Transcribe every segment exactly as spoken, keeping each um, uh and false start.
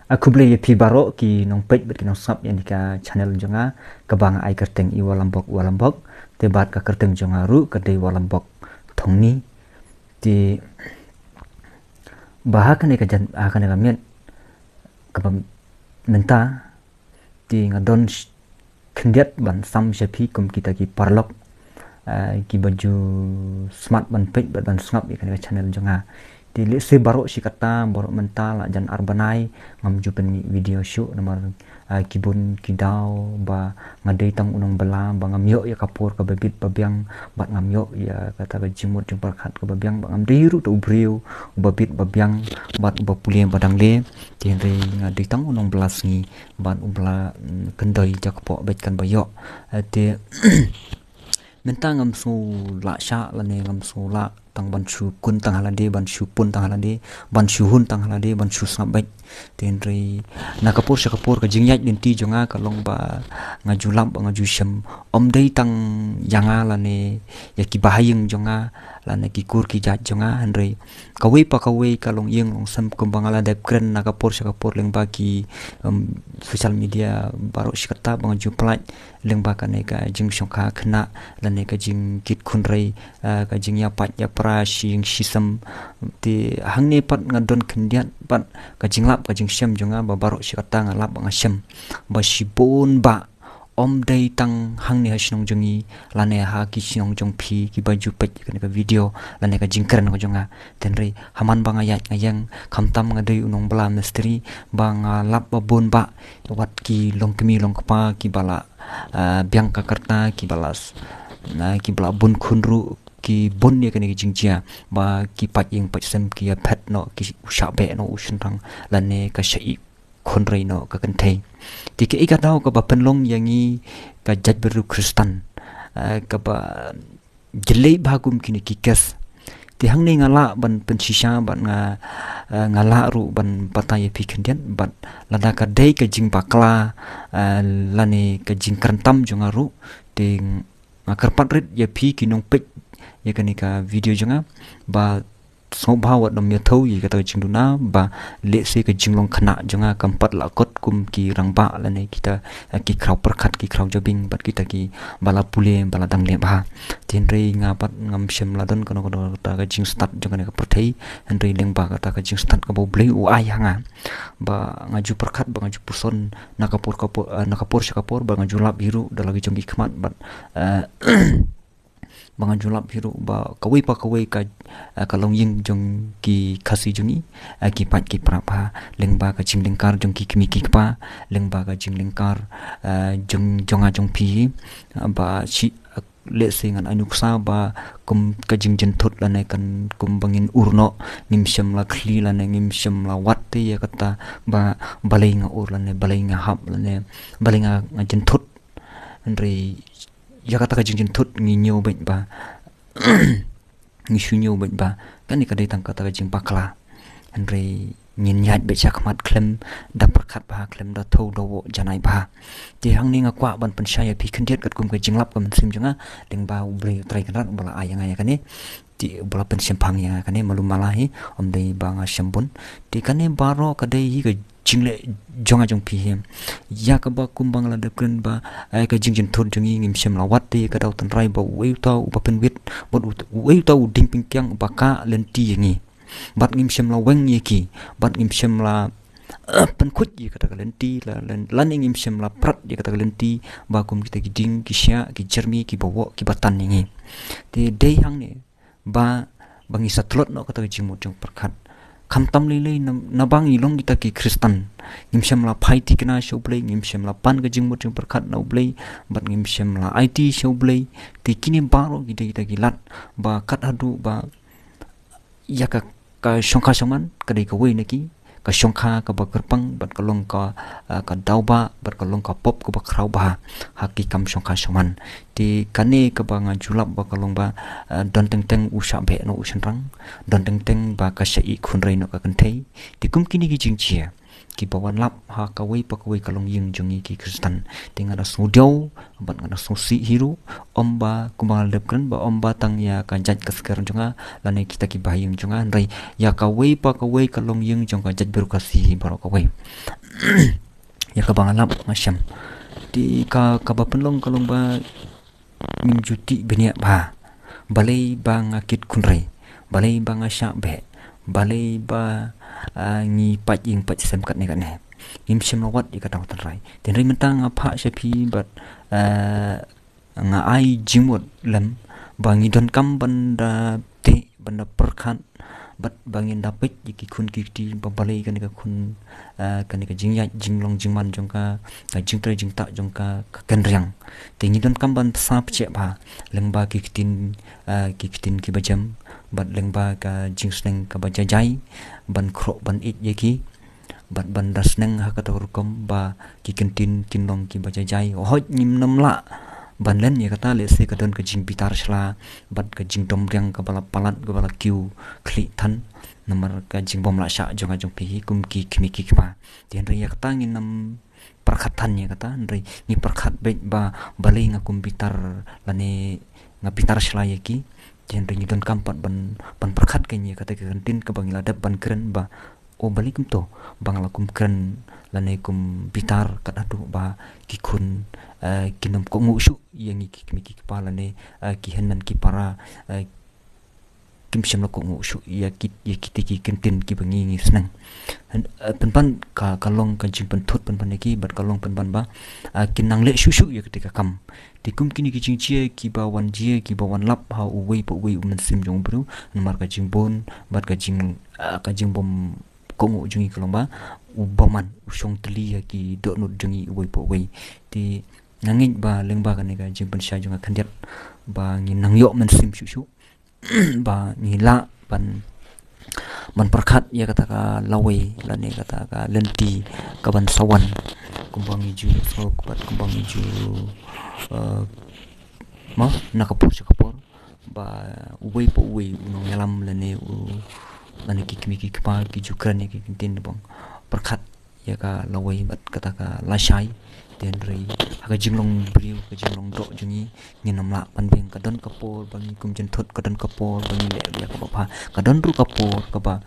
A khublei ïa phi baroh ki nongpeit bad ki nongsngap ïa kane ka channel jong nga, kaba nga ai kyrteng i Walambok Walambok, te bad ka kyrteng jong nga ruh ka dei Walambok Thongni. Te ba ha kane ka jan, ha kane ka miet, kaba mynta, te nga don sh-, khyndiat ban sam sha phi kum kita ki paralok, eh, kiba ju smat ban peit bad ban sngap ïa kane ka channel jong nga. Te lehse baroh shi katta, baroh mynta la jan ar bnai, ngam ju pynmih video shuh namar, eh, ki bun ki daw ba nga dei tang u nongbylla, ba ngam ïoh ïa ka por kaba bit ba biang, bad ngam ïoh ïa kata ka jingmut jingpyrkhat kaba biang, ba ngam dei ruh da u briew uba bit ba biang bad uba pule ba dang le. Te hynrei nga dei tang u nongbylla sngi bad u bylla, mm, kyndoi, ja kpoh beit kan ba ïoh. Eh, te mynta ngam sngew lah shah lane ngam sngew lah tang ban shu kun tang ha lade, ban shu pun tang ha lade, ban shu hun tang ha lade, ban shu sngap beit. Te hynrei na ka por sha ka por ka jingïaid lynti jong nga ka long ba nga ju lap, ba nga ju shem, ym dei tang ïa nga lane ïa ki bahaïing jong nga lane ki kur ki jait jong nga, hynrei kawei pa kawei ka longïing longsem kumba nga la dep kren na ka por sha ka por lyngba ki, em, social media baroh shi katta, ba nga ju pynlait lyngba kane ka jingshongkha khynnah lane ka jingkit khunrei, eh, ka jingïapait ïapra shi ïing shi sem. Te hangne pat nga don khyndiat pat ka jinglap ka jingshem jong nga ba baroh shi katta nga lap ba nga shem ba shibun ba ym dei tang hangne ha shnong jong ngi lane ha ki shnong jong phi kiba ju peit kane ka video lane ka jingkren ka jong nga. Te hynrei ha man ba nga ïaid nga ïeng, khamtam nga dei u nongbylla mistri, ba nga lap ba bun ba wat ki longkmie longkpa kiba la, ah, biang ka kyrta, kiba la s-, ah, kiba la bun khun ruh, ki bun ïa kane ka jingjia ba ki pait ïing pait sem ki ïaphet noh, ki u shah beh noh u shynrang lane ka shah ïeh khunrei noh ka kynthei. Te kaei ka daw kaba pynlong ïa ngi ka jaitbynriew Khristan, eh, kaba jyllei bha kum kine ki kes. Te hangne nga lah ban pynshisha bad nga, eh, nga lah ruh ban batai ïa phi khyndiat bad lada ka dei ka jingbakla, eh, lane ka jingkren tam jong nga ruh, te nga kyrpad rit ïa phi ki nongpeit ïa kane ka video jong nga ba sngewbha wat nym ïathuh ïa kata ka jingduna ba lehse ka jinglong khynnah jong nga kam pat la kot kum ki rangbah lane kita, eh, ki khraw pyrkhat, ki khraw jabieng bad kita kiba la pule ba la dang leh bha. Te hynrei nga pat ngam shym la don kano kano kata ka jingstad jong kane ka pyrthei, hynrei lyngba kata ka jingstad kaba U Blei u ai ha nga ba nga ju pyrkhat, ba nga ju puson na ka por ka por, eh, na ka por sha ka por, ba nga ju lap hi ruh da la ki jong ki khmat bad, eh, ba nga ju lap hi ruh ba kawei pa kawei ka, eh, ka longïing jong ki Khasi jong ngi, eh, ki pait ki pra bha lyngba ka jinglyngkar jong ki kmie ki kpa, lyngba ka jinglyngkar, eh, jong, jong nga jong phi, eh, ba shi, eh, lehse ngan ai nuksa ba kum ka jingjynthut lane kan kum ba ngin ur noh, ngim shym la khlieh lane ngim shym la wad te ïa kata ba balei nga ur lane balei nga hap lane balei nga, nga jynthut. Hynrei ïa kata ka jingjynthut ngi ñiew beit ba ngi shu ñiew beit ba kane ka dei tang kata ka jingbakla. Hynrei ngin ïaid beit sha khmat khlem da pyrkhat bha, khlem da thew da woh janai bha. Te hangne nga kwah ban pynshai ïa phi khyndiat katkum ka jinglap ka mynsiem jong nga, lyngba U Blei U Trai Kynrad uba la ai ïa nga ïa kane. Te uba la pynshemphang ïa nga kane malu mala hi, ym dei ba nga shem bun. Te kane baroh ka dei hi ka jingleh jong nga jong phi hi. Ïa kaba kumba nga la dep kren ba, eh, ka jingjynthut jong ngi ngim shym la wad te ka daw tynrai ba uei uta uba pynwit, bad u-, uei uta u dieng pynkiang uba kah lynti ïa ngi. Bad ngim shym la weng ïa ki, bad ngim shym la, eh, pynkhuid ïa kata ka lynti, la, lan, lane ngim shym la prat ïa kata ka lynti ba kum kita ki dieng, ki shiah, ki jyrmi, kiba woh, kiba tan ïa ngi. Te dei hangne ba, ba ngi sa tlot noh kata ka jingmut jingpyrkhat. Khamtam lei lei na, naba ngi long kita ki Khristan, ngim shym la phai thikna sha U Blei, ngim shym la pan ka jingmut jingpyrkhat na U Blei, bad ngim shym la aiti sha U Blei. Te kine baroh ki dei kita ki lad ba kat haduh ba ïa ka, ka shongkha shongman ka dei kawei na ki ka shongkha kaba kyrpang bad ka long ka, ah, ka daw ba bad ka long ka pop kaba khraw bha ha ki kam shongkha shongman. Te kane kaba nga ju lap ba ka long ba, ah, don teng teng u shah beh noh u shynrang, don teng teng ba ka shah ïeh khunrei noh ka kynthei. Te kum kine ki jingjia kiba wan lap ha kawei pa kawei ka longïing jong ngi ki Khristan. Te nga da sngewdiaw bad nga da sngewsih hi ruh, ym ba kumba nga la dep kren ba ym ba tang ïa ka jait ka skhar jong nga lane kita ki bahaïing jong nga, hynrei ïa kawei pa kawei ka longïing jong ka jaitbynriew Khasi baroh kawei. Ïa kaba nga lap nga shem. Te ka, kaba pynlong ka long ba ngim ju tih bniah bha. Balei ba nga kit khunrei, balei ba nga shah beh, balei ba, ah, ngi pait ïing pait sem katne katne. Ngim shym la wad ïa kata ka tynrai. Te hynrei mynta nga phah sha phi bad, ah, nga ai jingmut lem ba ngi donkam ban da tih, ban da pyrkhat bad ba ngin da peit ïa ki khun ki kti ba balei kane ka khun, ah, kane ka jingïaid jinglong jingman jong ka, ka jingtrei jingtah jong ka, ka kynriang. Te ngi donkam ban sa pyrshah bha lyngba ki ktien, ah, ki ktien kiba jem bad lyngba ka jingsneng kaba jai jai ban khroh ban ïeit ïa ki. Bad ban da sneng ha kata ka rukom ba ki kyntien kin long kiba jai jai. Hooid ngim nym lah ban len ïa kata, lehse ka don ka jingbitar shla bad ka jingdom riang kaba la palat kaba la kiew khlieh than namar ka jingbym lah shah jong nga jong phi hi kum ki kmie ki kpa. Te hynrei ïa kata ngin nym pyrkhat than ïa kata, hynrei ngi pyrkhat beit ba balei nga kum bitar lane nga bitar shla ïa ki. Te hynrei ngi donkam pat ban, ban pyrkhat kein ïa kata ka kyntien kaba ngi la dep ban kren ba, o balei kumto ba nga la kum kren lane kum bitar kat haduh ba ki khun, eh, kin nym kohnguh shuh ïa ngi ki kmie ki kpa lane, eh, ki hynmen ki para, eh, kim shym la kohnguh shuh ïa ki, ïa kita ki kyntien kiba ngi, ngi sneng. Hyn-, eh, pynban ka, ka long ka jingpynthut pynban ïa ki bad ka long pynban ba, eh, kin nang leh shuh shuh ïa kita ka kam. Te kum kine ki jingjia kiba wan jia kiba wan lap ha uwei pa uwei u mynsiem jong u briew namar ka jingbun bad ka jing, ah, ka jingbym kohnguh jong ngi ka long ba u bymman u shong tylli ha ki dohnud jong ngi uwei pa uwei. Te nga ngeit ba lyngba kane ka jingpynshai jong nga khyndiat ba ngin nang ïoh mynsiem shuh shuh ba ngi lah ban, ban pyrkhat ïa kata ka lawei lane kata ka lynti kaban sa wan kumba ngi ju ïohsngew bad kumba ngi ju, eh, ma, na ka por sha ka por ba uwei pa uwei u nongïalam lane u, lane ki kmie ki kpa ki ju kren ïa ki kyntien bong pyrkhat ïa ka lawei bad kata ka lashai. Te hynrei ha ka jinglong briew, ka jinglong doh jong ngi, ngin nym lah ban biang. Ka don ka por ba ngi kum jynthut, ka don ka por ba ngi leh ïa kaba bha, ka don ruh ka por kaba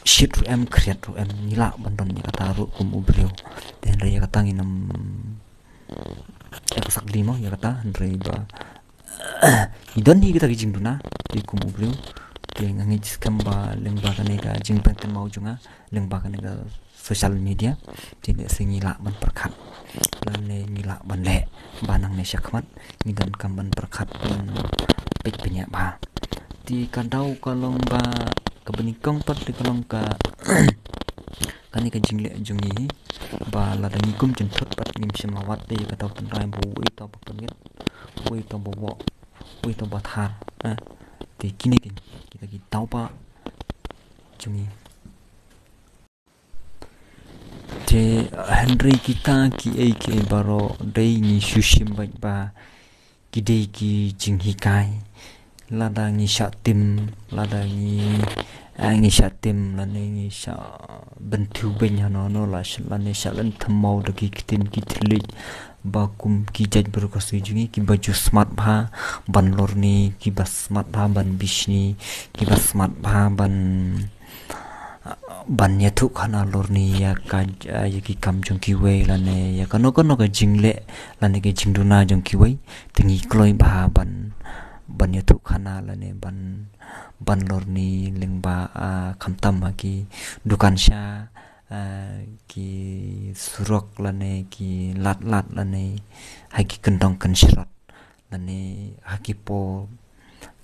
shit ruh em, khriat ruh em, ngi lah ban don ïa kata ruh kum u briew. Te hynrei ïa kata ngin nym, ïa ka sak dei mo ïa kata, hynrei ba ngi don hi kita ki jingduna te kum u briew. Te nga ngeit skhem ba lyngba kane ka jingpynkynmaw jong nga lyngba kane ka social media, te lehse ngi lah ban pyrkhat lane ngi lah ban leh ba nangne shakhmat ngi donkam ban pyrkhat ban peit bniah bha. Te ka daw ka long ba kaba nyngkong pat te ka long ka kane ka jingleh jong ngi ba lada ngi kum jynthut pat ngim shym la wad te ïa kata u tynrai ba uei uta ba pynngeit, uei uta ba woh, uei uta ba thar, eh. Te kine ki, kita ki daw ba jong ngi. Te hynrei kita kiei kiei baroh dei ngi shu shim beit ba ki dei ki jinghikai. Lada ngi shah tim, lada ngi, eh, ngi shah tim lane ngi shah bynthiew beiñ hano hano la sh-, lane shah len thymmai da ki ktien ki thylliej ba kum ki jaitbynriew Khasi jong ngi kiba ju smat bha ban lorni, kiba smat bha ban bishni, kiba smat bha ban ban ïathuh khana lorni ïa ka, ïa ki kam jong kiwei lane ïa kano kano ka jingleh lane ka jingduna jong kiwei, te ngi kloi bha ban, ban ïathuh khana lane ban, ban lorni lyngba, ah, khamtam ha ki dukan sha, ah, ki surok lane ki lad lad lane ha ki kyndong kynshrot lane ha ki por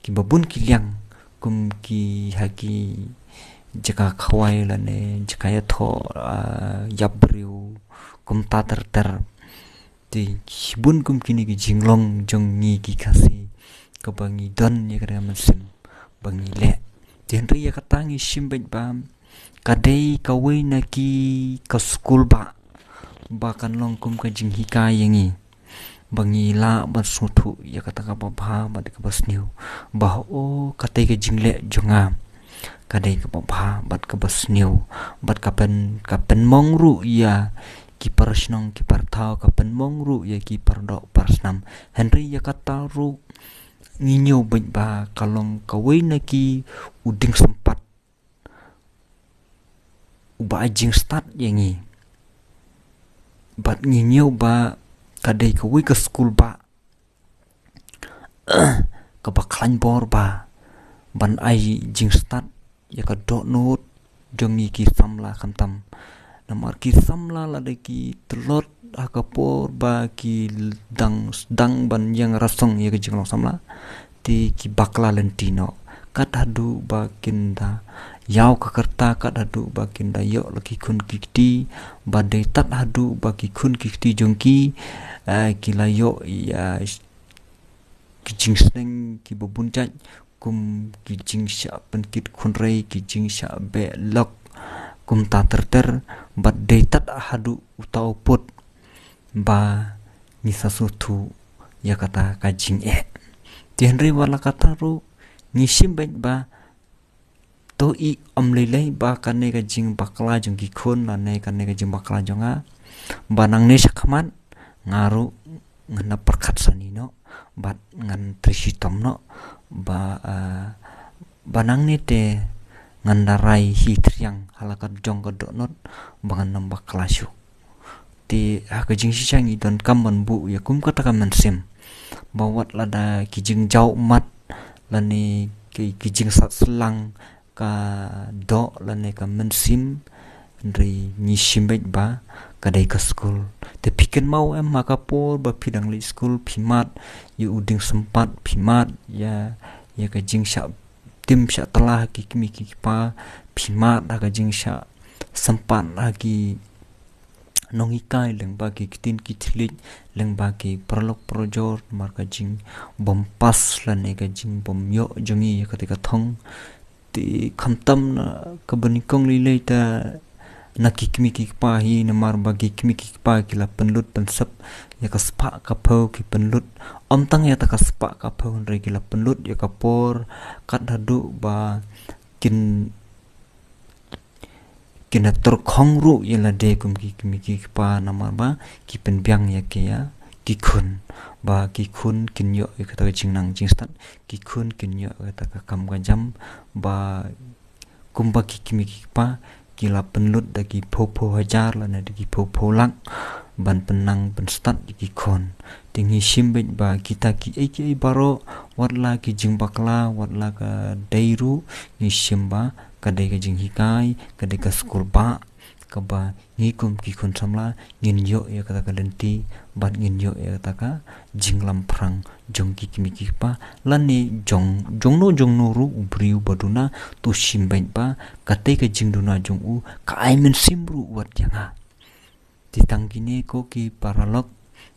kiba bun ki liang kum ki ha ki jaka khawai lane jaka ïathoh, ah, ïap briew kumta ter ter. Te shibun kum kine ki jinglong jong ngi ki Khasi kaba ngi don ïa ka mynsiem ba ngi leh. Te hynrei ïa kata ngi shim beit ba ka dei kawei na ki ka skul ba, ba kan long kum ka jinghikai ïa ngi ba ngi lah ban sngewthuh ïa kata kaba bha bad kaba sniew ba, oh, katei ka jingleh jong nga, ka dei kaba bha bad kaba sniew bad ka pyn, ka pynmong ruh ïa ki para shnong ki para thaw, ka pynmong ruh ïa ki para doh para snam. Hynrei ïa kata ruh ngi ñiew beit ba ka long kawei na ki u dieng sympat uba ai jingstad ïa ngi. Bad ngi ñiew ba ka dei kawei ka skul ba kaba khlaiñ bor ba ban ai jingstad ïa ka dohnud jong ngi ki samla khamtam. Namar ki samla lada ki tlot ha ka por ba ki dang sdang ban ïeng rasong ïa ka jinglong samla, te ki bakla lynti noh. Kat haduh ba kin da ïaw ka kyrta, kat haduh ba kin da ïoh la ki khun ki kti, ba dei tad haduh ba ki khun ki kti jong ki, eh, ki la ïoh ïa ki jingsneng kiba bun jait, kum ki jingshah pynkit khunrei, ki jingshah beh lok, kumta ter ter, bad dei tad haduh uta u pud ba ngi sa sngewthuh ïa kata ka jingeh. Te hynrei wat la kata ruh ngi shim beit ba to i ym lei lei ba kane ka jingbakla jong ki khun lane kane ka jingbakla jong nga, ba nangne shakhmat nga ruh ngan da pyrkhat sani noh bad ngan trei shitom noh ba, ah, ba nangne te ngan da rai hi triang ha la ka jong ka dohnud ba ngan ym bakla shuh. Te ha ka jingshisha ngi donkam ban buh ïa kum kata ka mynsiem ba wat lada ki jingjaw ummat lane ki, ki jingsat slang ka doh lane ka mynsiem, hynrei ngi shim beit ba ka dei ka skul. Te phi kynmaw em, ha ka por ba phi dang leit skul phi mad ïa u dieng sympat, phi mad ïa, ïa ka jingshah tim shah tla ha ki kmie ki kpa, phi mad ha ka jingshah sympat ha ki nonghikai lyngba ki ktien ki thylliej, lyngba ki paralok parajor, namar ka jingbym pass lane ka jingbym ïoh jong ngi ïa kata ka thong. Te khamtam na kaba nyngkong lei lei te na ki kmie ki kpa hi, namar ba ki kmie ki kpa ki la pynlut pynsep ïa ka spah ka phew, ki pynlut ym tang ïa kata ka spah ka phew hynrei ki la pynlut ïa ka por, kat haduh ba kin, kin da tyrkhong ruh ïa lade kum ki kmie ki kpa, namar ba ki pynbiang ïa ki, ïa ki khun, ba ki khun kin ïoh ïa kata ka jingnang jingstad, ki khun kin ïoh ïa kata ka kam ka jam, ba kumba ki kmie ki kpa ki la pynlut da ki phew phew hajar lane da ki phew phew lak ban pynnang pynstad ïa ki khun. Te ngi shim beit ba kita kiei kiei baroh, wat la ki jingbakla, wat la ka dei ruh, ngi shim ba ka dei ka jinghikai, ka dei ka skul ba kaba ngi kum ki khun samla ngin ïoh ïa kata ka lynti bad ngin ïoh ïa kata ka jinglamphrang jong ki kmie ki kpa lane jong, jongno jongno ruh u briew ba duna, to shim beit ba katei ka jingduna jong u ka ai mynsiem ruh wat ïa nga. Te tang kine ko ki paralok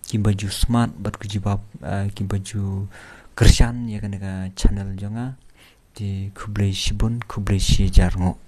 kiba ju smat bad ki ju bap, eh, kiba ju kyrshan ïa kane ka channel jong nga. Te khublei shibun, khublei shihajar nguh.